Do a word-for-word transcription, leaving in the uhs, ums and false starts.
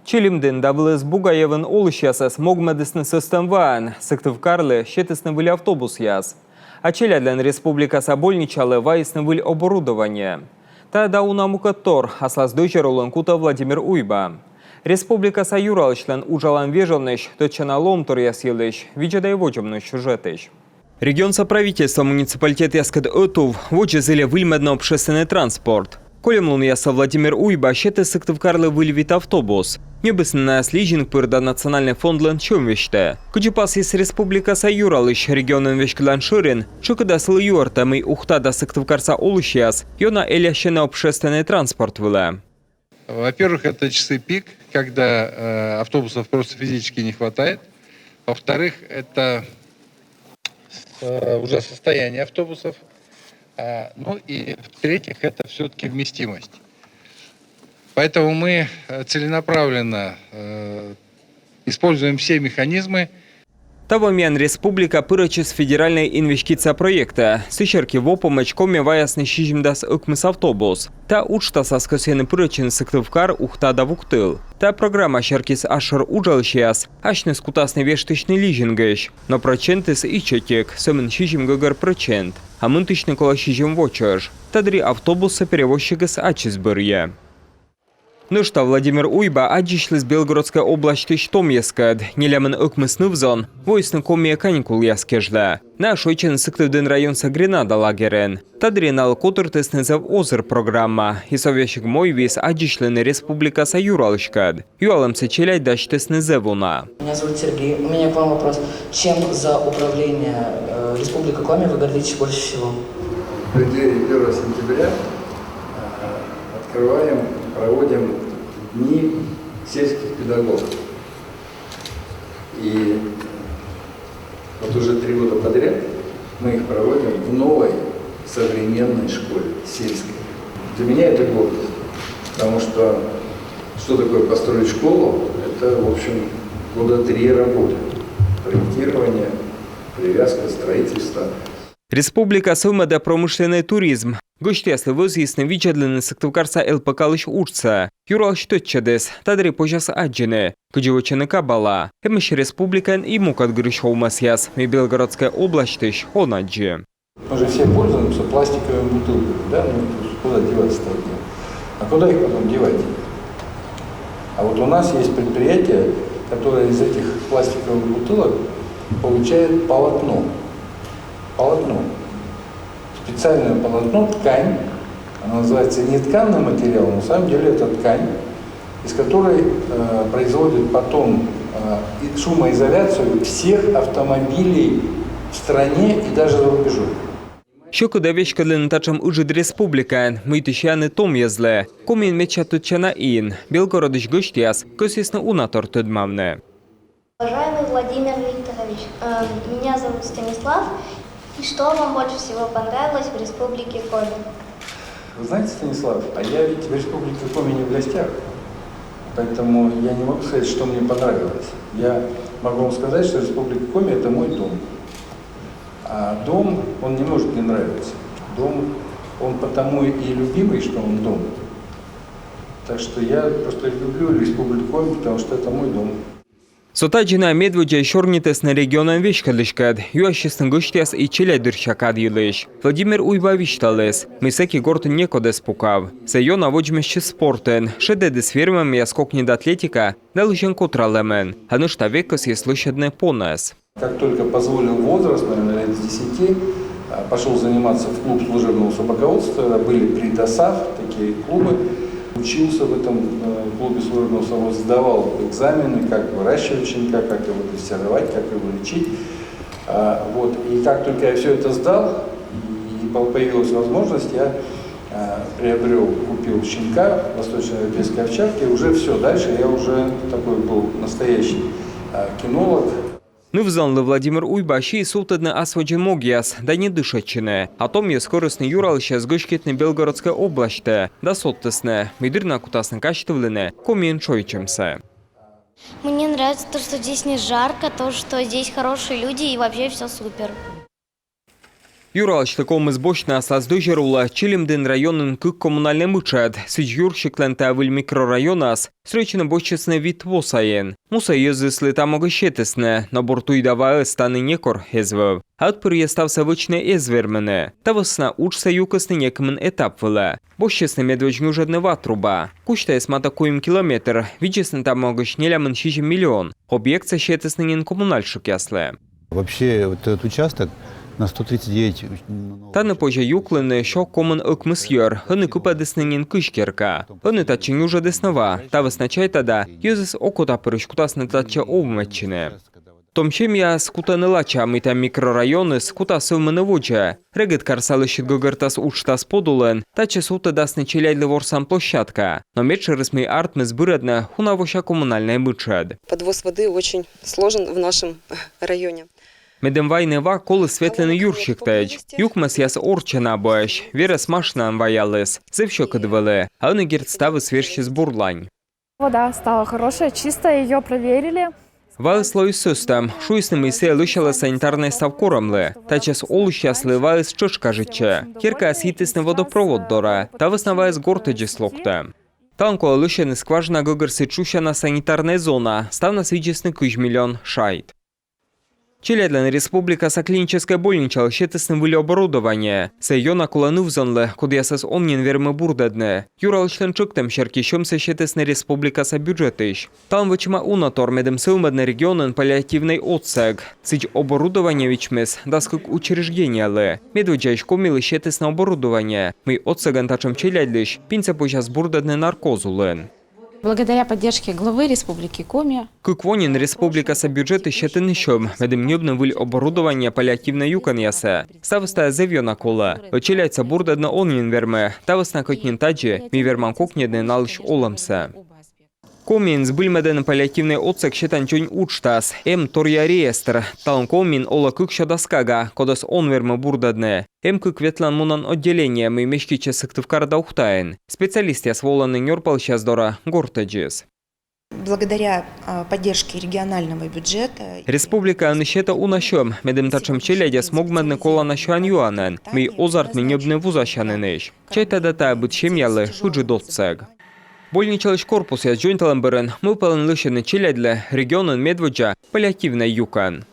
Чилимдін да Вылыс Бугаевын олысьясӧс могмӧдісны сӧстӧм ваӧн. Сыктывкарлы сетісны выль автобусъяс. А челядьлӧн республикаса больничалы вайисны выль оборудование. Тайӧ да уна мукӧдтор аслас дӧзьӧр улын кутӧ Владимир Уйба. Республикаса юралысьлӧн уджалан вежонысь, тӧдчана лоӧмторъяс йылысь видзӧдӧй водзӧ миян сюжетысь. Регионса правительство муниципалитетъяскӧд ӧтув водзӧ зільӧ выльмӧдны общественнӧй транспорт. Кольӧм лунъясӧ Владимир Уйба сетіс Сыктывкарлы выль вит автобус. Ньӧбисны найӧс лизинг пыр да национальнӧй фондлӧн сьӧм весьтӧ. Кыдзи пасйис республикаса юралысь, регионӧн веськӧдлан шӧрин тшӧкыда сылы юӧртӧ, мый Ухта да Сыктывкарса олысьяс ёна элясьӧны общественнӧй транспорт вылӧ. Во-первых, это часы пик, когда э, автобусов просто физически не хватает. Во-вторых, это э, уже состояние автобусов. А, ну и в-третьих, это все-таки вместимость. Поэтому мы э, целенаправленно э, используем все механизмы. Таво миян республика пырӧдчис федеральнӧй инвестиция проектӧ. Сы серти во помӧдз Комиӧ ваясны сизимдас ӧкмыс автобус. Та уджтасас кӧсйӧны пырӧдчыны Сыктывкар, Ухта да Вуктыл. Та программа сертиыс асшӧр уджалысьяс асьныс кутасны вештысьны лизингысь. Но прӧчентыс ичӧтик, сӧмын сизим гӧгӧр прӧчент. А мынтысьны колӧ сизим во чӧж. Та дырйи автобуссӧ перевозчикыс ачыс бӧрйӧ. Нӧшта Владимир Уйба аддзысьліс Белгородскӧй обласьтысь томъяскӧд. Нелямын ӧкмыс ныв-зон воисны Комиӧ каникулъяс кежлӧ. Найӧ шойччӧны Сыктывдін районса «Гренада» лагерын. Та дырйи налы котыртісны зэв озыр программа. И со весиг мойвиис аддзысьлыны республикаса юралыськӧд. Юалӧмсӧ челядь дасьтісны зэв уна. Меня зовут Сергей. У меня к вам вопрос. Чем за управление э, Республикой Коми вы гордитесь больше всего? В преддверии первого сентября э, открываем, проводим дни сельских педагогов. И вот уже три года подряд мы их проводим в новой современной школе, сельской. Для меня это гордость, потому что что такое построить школу? Это, в общем, года три работы. Проектирование, привязка, строительство. Республика сӧвмӧдӧ промышленнӧй туризм. Гӧсьтъяслы вӧзйисны видзӧдлыны Сыктывкарса ЛПК-лысь уджсӧ. Юралысь тӧдчӧдіс, та дырйи позяс аддзыны, кыдзи вӧчӧны кабала. Эмӧсь республикаын и мукӧд гырысь овмӧсъяс, мый Белгородскӧй обласьтысь он аддзы. Мы же все пользуемся пластиковыми бутылками, да, ну то есть куда деваться-то от них? А куда их потом девать? А вот у нас есть предприятие, которое из этих пластиковых бутылок получает полотно. Полотно. Специальное полотно, ткань. Она называется нетканный материал, но на самом деле это ткань, из которой э, производят потом э, и- шумоизоляцию всех автомобилей в стране и даже за рубежом. Сьӧкыдӧ веськӧдлыны татшӧм ыджыд республикаӧн, мыйтысь янӧ том йӧзлы. Комиын медся тӧдчана ин. Белгородысь гӧсьтъяс кӧсйисны унатор тӧдмавны. Уважаемый Владимир Викторович, э, меня зовут Станислав. И что вам больше всего понравилось в Республике Коми? Вы знаете, Станислав, а я ведь в Республике Коми не в гостях, поэтому я не могу сказать, что мне понравилось. Я могу вам сказать, что Республика Коми — это мой дом. А дом, он не может не нравиться. Дом, он потому и любимый, что он дом. Так что я просто люблю Республику Коми, потому что это мой дом. Со тадзи на медводдза сёрнитісны регионӧн веськӧдлыськӧд, юасисны гӧсьтъяс и челядьдырся кад йылысь. Владимир Уйба висьталіс, мый сэки гортын некод эз пукав. Сійӧ ёна водзмӧстчис спортӧн, шедӧдіс вермӧмъяс кокньыд атлетика да лысьӧн котралӧмӧн, а нӧшта век кӧсйис лӧсьӧдны понӧс. Как только позволил возраст, наверное, лет с десяти, а, пошёл заниматься в клуб служебного собаководства. Тогда были при ДОСААФ такие клубы. Учился в этом э, клубе служебного собаководства, сдавал экзамены, как выращивать щенка, как его дрессировать, как его лечить. А, вот. И как только я все это сдал, и по- появилась возможность, я а, приобрел, купил щенка восточноевропейской овчарки. Уже все, дальше я уже такой был настоящий а, кинолог. Ныв-зонлы Владимир Уйба сиис сувтӧдны ас водзын могъяс да не дышӧдчыны. А том йӧз корисны юралысьяс гӧститны Белгородскӧй обласьтӧ да содтісны, мый дыр на кутасны казьтывлыны Комиын шойччӧмсӧ. Мне нравится то, что здесь не жарко, то, что здесь хорошие люди и вообще все супер. Юралысьлы ковмис босьтны аслас дӧзьӧр улӧ Чилимдін районын кык коммунальнӧй мытшӧд. Сідз, юрсиктан та выль микрорайонас стрӧитчыны босьтчисны вит во сайын. Мусӧ йӧзыслы та могысь сетісны, но бур туй да ваыс тані некор эз вӧв. А ӧтпырйӧ ставсӧ вӧчны эз вермыны. Та вӧсна уджсӧ юкисны некымын этап вылӧ. Босьтчисны медводз нюжӧдны ва труба. Кузьтаыс матӧ куим километр. Видзисны та могысь нелямын сизим миллион. Объектсӧ сетісны нин коммунальщикъяслы. Вообще, вот этот участок на сто тридцать девять... Тані позьӧ юклыны сё комын ӧкмыс йӧр. Ӧні кыпӧдісны нин кызь керка. Ӧні татчӧ нюжӧдісны ва. Та вӧсна чайта да, йӧзыс окотапырысь кутасны татчӧ овмӧдчыны. Том семьяяс кутӧны лача, мый та микрорайоныс кутас сӧвмыны водзӧ. Регыд карса лӧсьыд гӧгӧртас уджтас подулын. Татчӧ сувтӧдасны челядьлы ворсан площадка. Но медшӧрыс, мый артмис бырӧдны, уна вося коммунальнӧй мытшӧд. Подвоз воды очень сложен в нашем районе. Медым вайны ва, коліс ветлыны юрсиктӧдз. Юкмӧсъяс орччӧн абуӧсь. Верӧс машинаӧн ваяліс. Зэв сьӧкыд вӧлі. А ӧні, дерт, ставыс вежсис бурлань. Вода стала хорошая, чистая, ее проверили. Ваыс лоис сӧстӧм. Шуисны, мый сійӧ лӧсялӧ санитарнӧй став корӧмлы. Татчӧс олысьяслы ваыс тшӧтш кажитчӧ. Керкаяс йитісны водопровод дорӧ. Та вӧсна ваыс гортӧдзыс локтӧ. Талун колӧ лӧсьӧдны скважина гӧгӧрсӧ тшусяна санитарнӧй зона. Ставнас видзисны кызь миллион шайт. Челядьлӧн республикаса клиническӧй больничалы сетісны выль оборудование. Сійӧ ёна колӧ ныв-зонлы, кодъясӧс он нин вермы бурдӧдны. Юралысьлӧн тшӧктӧм серти сьӧмсӧ сетісны республикаса бюджетысь. Талун вӧчӧма уна тор, медым сӧвмӧдны регионын паллиативнӧй отсӧг. Сідз, оборудование вичмис дас кык учреждениелы. Медводдзаысь Комилы сетісны оборудование, мый отсӧгӧн татшӧм челядьлысь пиньсӧ позяс бурдӧдны наркоз улын. Благодаря поддержке главы Республики Коми Кык во нин республикаса бюджетысь сетӧны сьӧм, медым ньӧбны выль оборудование паллиативнӧй юкӧнъясӧ. Ставыс тайӧ зэв ёна колӧ. Ӧд челядьсӧ бурдӧдны он нин вермы. Та вӧсна кӧть нин тадзи ми вермам кокньӧдны налысь олӧмсӧ. Комиын збыльмӧдӧны паллиативнӧй отсӧг сетан дзонь уджтас. Эм торъя реестр. Талун Комиын олӧ кыксё дас кага, кодӧс он вермы бурдӧдны. Эм кык ветлан-мунан отделение, мый меститчӧ Сыктывкарын да Ухтаын. Специалистъяс волӧны нёрпалысьяс дорӧ гортӧдзыс. Благодаря а, поддержке регионального бюджета Республика ӧні сетӧ уна сьӧм, медым татшӧм челядьӧс могмӧдны колана сёян-юанӧн, мый оз артмы ньӧбны вузасянінысь. Чайта да, тайӧ быд семьялы ыджыд отсӧг. Больничалысь корпусъяс дзоньталӧм бӧрын мӧвпалӧны лӧсьӧдны челядьлы регионын медводдза паллиативнӧй юкӧн.